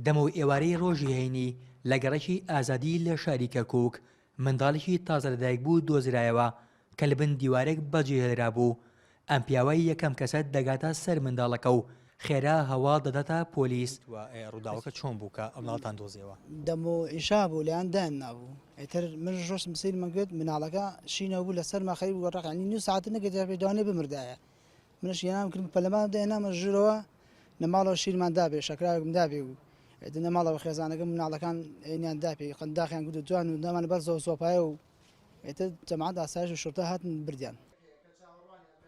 دەمەو ئێوارەی ڕۆژی هەینی لە گەڕەکی ئازادی لە شاری کەرکووک منداڵێکی تازە لەدایکبوو دۆزرایەوە کە لە بن دیوارێک بەجێهێڵرابوو، ئەم پیاوە یەکەم کەسە دەگاتە سەر منداڵەکە و خێرا هەواڵ دەداتە پۆلیس. ڕووداوەکە چۆن بوو کە ئەو منداڵەتان دۆزیەوە؟ دەمو عیشا بوو لایان دایان نابوو ئیتر من ڕۆشتم سەیرم کرد مناڵەکە شینەوە بوو لەسەرما خەریک بوو ڕەق یانی نیو سەعات نەگەیشت دەوانێ بمردایە منش هێنام کردم پەلەمان دەهێنامە ژوورەوە لە ماڵەوە شیرمان دابێ شەکراوێکم دابێ و ئیتر لە ماڵەوە خێزانەکەم مناڵەکان ئێنیان داپێ قەنداخیان کرد و جوان و دامان بەرزەوە سۆپایە و ئیتر جەماعەت ئاسایش و شورتە هاتن بردیان.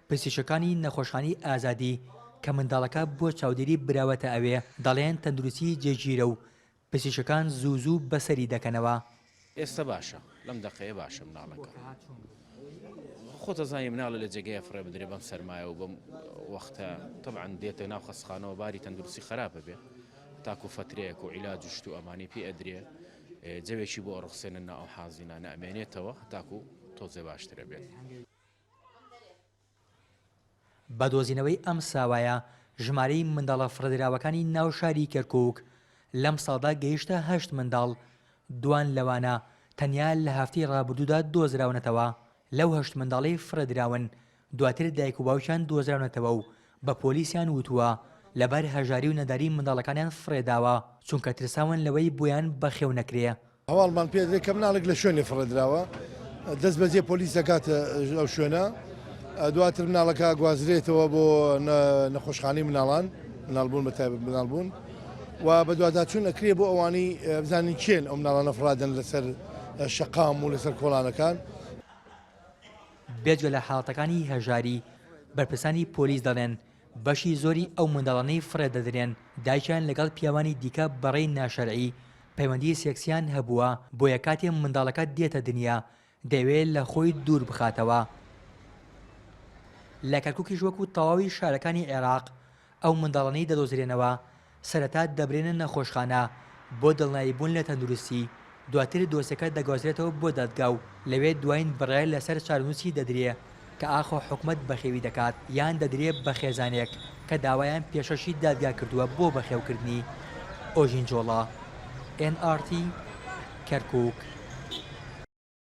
پزیشکەکانی نەخۆشخانەی ئازادی کە منداڵەکە بۆ چاودێری براوەتە ئەوێ دەڵێن تەندروستی جێگیرە و پزیشکەکان زوو زوو بەسەری دەکەنەوە. ئێستا باشە لەم دەقەیە باشە مناڵەکە خۆت ئەزانی مناڵە لە جێگەیە فڕێ بدرێ بەم سەرمایە و بەم وەختە تەبعەن دێتە ناو خەستخانەوە باری تەندروستی خراپە بێ تاکو فەترەیەک و عیلاج و شت و ئەمانی پێ ئەدرێ جەوێکی بۆ ئەڕوخسێنن نا ئەو حازینانە ئەمێنێتەوە هەتاکو تۆزێ باشترە بێت. بە دۆزینەوەی ئەم ساوایە ژمارەی منداڵە فڕێدراوەکانی ناو شاری کەرکووک لەم ساڵدا گەیشتە هەشت منداڵ، دوان لەوانە تەنیا لە هەفتەی ڕابردوودا دۆزراونەتەوە. لەو هەشت منداڵەی فڕێدراون دواتر دایک و باوکیان دۆزراونەتەوە و بە پۆلیسیان وتووە لەبەر هەژاری و نەداری منداڵەکانیان فڕێداوە، چونکە ترساون لەوەی بۆیان بەخێو نەکرێ. هەواڵمان پێدرێت کە مناڵێک لە شوێنێ فڕێدراوە، دەست بەجێ پۆلیس دەگاتە ئەو شوێنە، دواتر مناڵەکە گوازرێتەوە بۆ نەخۆشخانەی مناڵان، مناڵبوون بە تایبەت مناڵبوون و بەدواداچوون ئەکرێ بۆ ئەوانەی بزانین کێن ئەو مناڵانە فڕادەن لەسەر شەقام و لەسەر کۆڵانەکان. بێجگە لە حاڵەتەکانی هەژاری، بەرپرسانی پۆلیس دەڵێن، بەشی زۆری ئەو منداڵانەی فڕێ دەدرێن دایکیان لەگەڵ پیاوانی دیکە بەڕێی ناشەرعی پەیوەندی سێکسیان هەبووە، بۆیە کاتێ منداڵەکە دێتە دنیا دەیەوێ لە خۆی دوور بخاتەوە. لە کەرکوکیش وەکو تەواوی شارەکانی عێراق ئەو منداڵانەی دەدۆزرێنەوە سەرەتا دەبرێنە نەخۆشخانە بۆ دڵنیاییبوون لە تەندروستی، دواتر دۆسیەکە دەگوازرێتەوە بۆ دادگا و لەوێ دواین بڕیار لەسەر چارەنووسی دەدرێ کە ئاخۆ حکومەت بەخێوی دەکات یان دەدرێ بە خێزانێک کە داوایان پێشەکی دادگا کردووە بۆ بەخێوکردنی. ئۆژین جۆڵا، ئێن ئاڕ تی، کەرکووک.